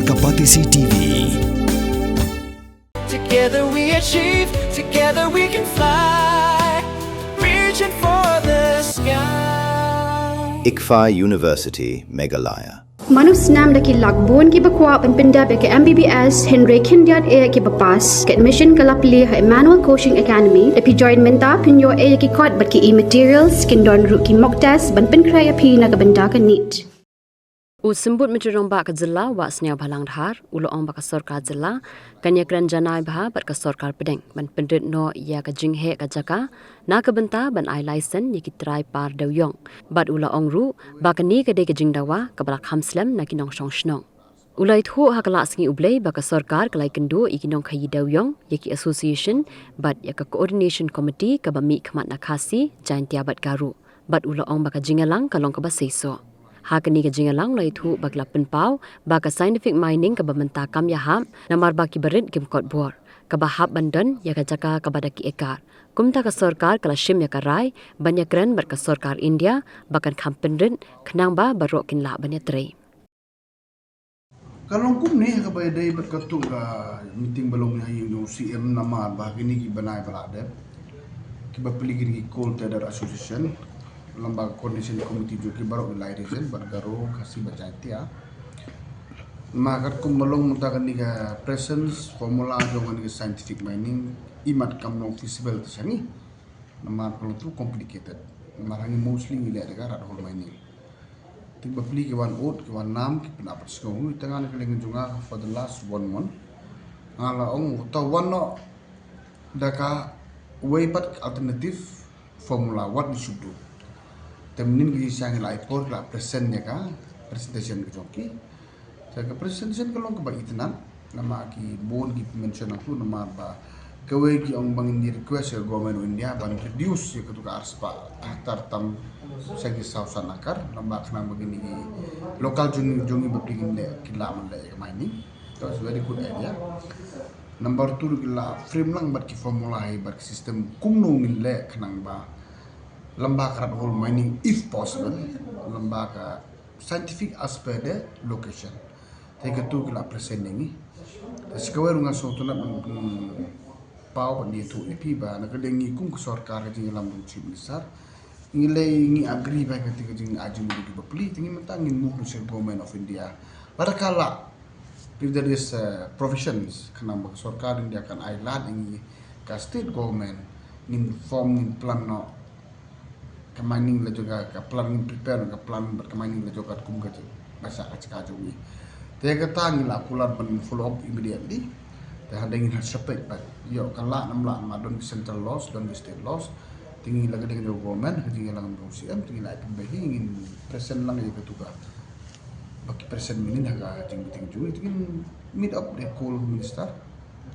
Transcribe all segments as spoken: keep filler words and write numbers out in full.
Kapatisi T V. Together we achieve, together we can fly. Reaching for the sky. ICFAI University, Meghalaya. Mano snam da ki lak bun kiba kwah ban pyndep ïa ka M B B S hynrei khyndiat eh kiba pass. Ka admission ka la plie ha Emmanuel Coaching Academy. Da phi join mynta phin ïoh eh ïa ki kot bad ki e-materials, kin don ruh ki mock test ban pynkhreh ïa phi na ka bynta ka NEET. U Symbud Myntri Rangbah ka Jylla Wah Sniawbhalang Dhar u la ong ba ka sorkar jylla kan ïakren janai bha bad ka sorkar pdeng ban pynrit noh ïa ka jingheh ka jaka na ka bynta ban ai laisen ïa ki trai par dewïong. Bad u la ong ruh ba kane ka dei ka jingdawa kaba la kham slem na ki nongshong shnong. U la ïathuh ha ka Lah Sngi U Blei ba ka sorkar ka la ïakynduh ïa ki nongkhaïi dewïong, ïa ki association bad ïa ka coordination committee kaba mihkhmat na Khasi, Jaintia bad Garo. Bad u la ong ba ka jingïalang ka long kaba seisoh. Ha kane ka jingïalang u la ïathuh ba ki la pynpaw ba ka scientific mining kaba mynta kam ïahap namar ba ki barit kim kot bor, kaba hap ban don ïa ka jaka kaba da ki ekar. Kumta ka sorkar ka la shim ïa ka rai ban ïakren bad ka sorkar India ba kan kham pynrit khnang ba baroh kin lah ban ïatrei. Ka long kumne ha kaba ïadei bad katto ka meeting ba long ha ïing jong u C M namar ba kine ki bnai ba la dep, kiba plie kine ki Coal Trader Association lyngba ka coordination committee jong ki baroh ki lai region bad Garo, Khasi bad Jaintia. Namar katkum ba long mynta kane ka present formula jong kane ka scientific mining, imat kam long feasible te sha ngi. Namar ka long too complicated. Namar ha ngi mostly ngi leh da ka rat hole mining. Te ba plie ki wan ud, ki wan nam, ki pynap pat sngewbha. Te nga na ka liang jong nga for the last one month, nga la ong to wan noh da kawei pat alternative formula, what we should do. Te mynnin ki jingshisha ngi la ai por, la present ïa ka presentation ka jong ki. Te ka presentation ka long kaba itynnad. Namar ki bun ki mention hangtu namar ba kawei ki ong ba ngin request ïa ka Government of India ban reduce ïa katu ka arspah hektar tam sha ki saw san akar, namar khnang ba kine ki local jong ngi, jong ngi ba phi ngin leh, ki lah ban leh ïa ka mining. That's a very good idea. Number two, ki la frame lang bad ki formula hi bad ki system kumno ngin leh khnang ba lyngba ka rat hole mining if possible, lyngba ka scientific as per the location. Te katu ki la present ïa ngi. Te sa kawei ruh nga sngewtynnad ban pynpaw ban ïathuh ïa phi ba na ka liang ngi kum ka sorkar, ka jingïalam jong u Chief Minister, ngi leh, ngi agree ba kata ka jing, ah, jingmut kiba plie, te ngi mynta ngin move sha Government of India. Lada ka lah, if there is, uh, provisions, khnang ba ka sorkar India kan ai lad ïa ngi ka state government, ngin form, ngin plan noh ka mining la jong ka, ka plan, ngin prepare ka plan bad ka mining la jong ka kum ka jong, ba sha ka jaka jong ngi. Te kata ngi la kular ban follow up immediately. Te hadien ngin ha shapek bad ïoh ka lah ne ym lah, namar don ki central laws, don ki state laws. Te ngi la ka dei ka jong government, ka jingïalang jong u C M, te ngi la ai pynbeit hi, ngin present lang ïa katu ka, ba ki present mynnin ha ka jingmeeting jong ngi, te ngin meet up the Coal Minister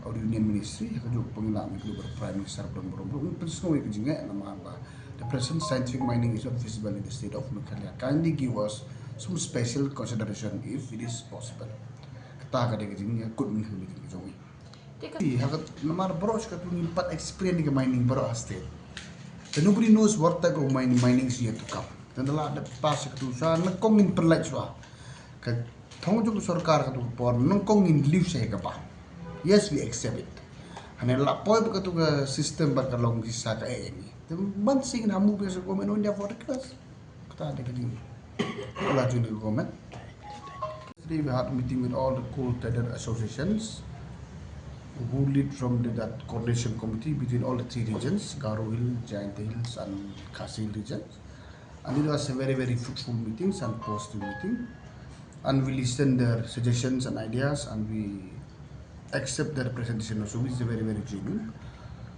or Union Ministry, ha kajuh ka por ngi la meet bad Prime Minister, bad baroh baroh, ngin pynsngew ïa ka jingeh namar ba the present scientific mining is not feasible in the state of Meghalaya. Kindly give us some special consideration if it is possible. Kata ka dei ka jingïakut mynhynnin ka jong ngi. Te ka, ha ka, namar baroh shi katta ngim pat experience ïa ka mining baroh ha state. Then nobody knows what type of mining, mining is yet to come. Then the la dep pass shi katta shuwa, nyngkong ngin pynlait shuwa. Ka thong jong ka sorkar katu ka por, nyngkong ngin liw sha ïa kaba. Yes, we accept it. Hynrei la poi bad katu ka system bad ka long shisha kaei ïa ngi. Te ban sing na move sha Government of India for request. Kata dei ka jing, la jong ka government. Yesterday we had a meeting with all the coal trader associations who lead from the, that coordination committee between all the three regions, Garo Hill, Jaintia Hills and Khasi Hill regions. And it was a very, very fruitful meetings and positive meeting. And we listen their suggestions and ideas, and we accept their presentation also, which is very, very genuine.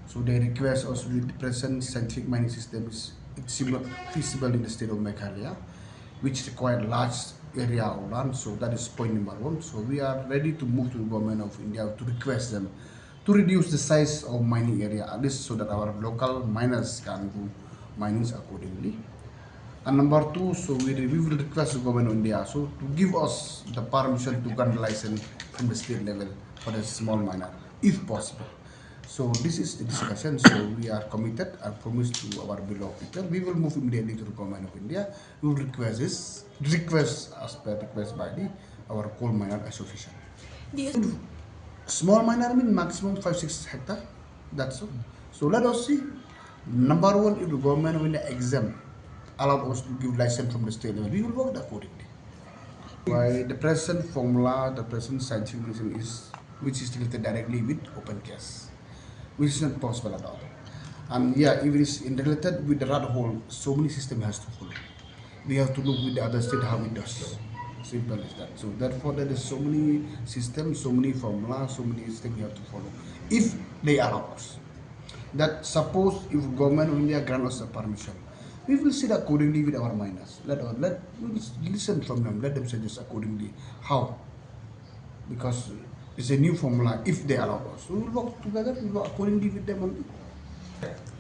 So they request us with the present scientific mining system is, it seems not feasible in the state of Meghalaya, which require large area of land. So that is point number one. So we are ready to move to the Government of India to request them to reduce the size of mining area, at least so that our local miners can do minings accordingly. And number two, so we, we will request the Government of India so to give us the permission to grant license from the state level for the small miner, if possible. So this is the discussion. So we are committed and promised to our beloved people. We will move immediately to the Government of India. We will request this, request as per request by the our coal miner association. The small miner mean maximum five, six hectare. That's all. So let us see. Number one, if the government win the exam, allow us to give license from the state level, we will work accordingly. By the present formula, the present scientific medicine is which is related directly with open case, which is not possible at all. And yeah, if it is in related with the rat hole, so many system has to follow. We have to look with the other state how it does. Simple as that. So therefore, there is so many systems, so many formula, so many things we have to follow. If they allow us, that suppose if government of India grant us a permission, we will sit accordingly with our miners. Let our let we will listen from them. Let them suggest accordingly how, because it's a new formula. If they allow us, we will work together. We will work accordingly with them only.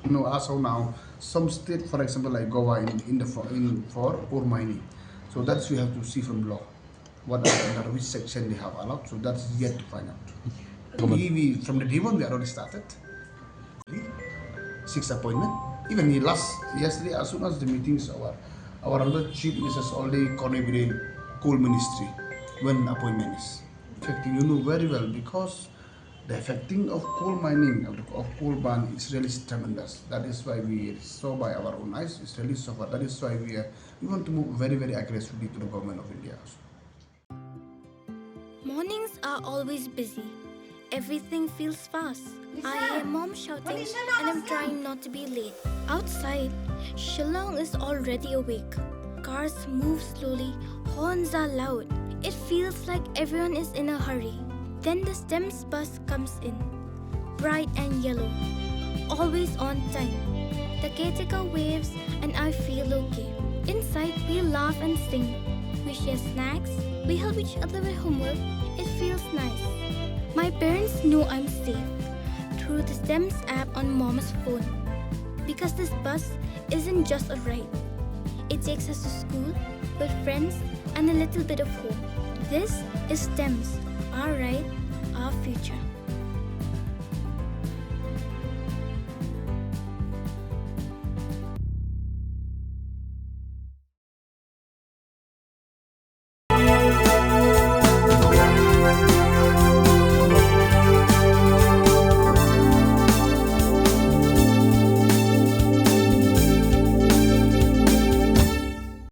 You know, as of now, some state, for example, like Goa, in, in the for, in for ore mining. So that's we have to see from law. What are under which section they have allowed. So that's yet to find out. We, we from the day one we already started. Six appointment. Even he last yesterday, as soon as the meeting is over, our another chief minister already coordinated coal ministry when appointment is. In fact, you know very well because the affecting of coal mining, of, of coal ban is really tremendous. That is why we saw by our own eyes, it's really suffer. That is why we are, we want to move very, very aggressively to the government of India also. Mornings are always busy. Everything feels fast. I hear mom shouting and I'm trying not to be late. Outside, Shillong is already awake. Cars move slowly, horns are loud. It feels like everyone is in a hurry. Then the STEMS bus comes in, bright and yellow, always on time. The caretaker waves and I feel okay. Inside, we laugh and sing. We share snacks. We help each other with homework. It feels nice. My parents know I'm safe through the STEMS app on mom's phone. Because this bus isn't just a ride, it takes us to school, with friends, and a little bit of home. This is STEMS, our ride, our future.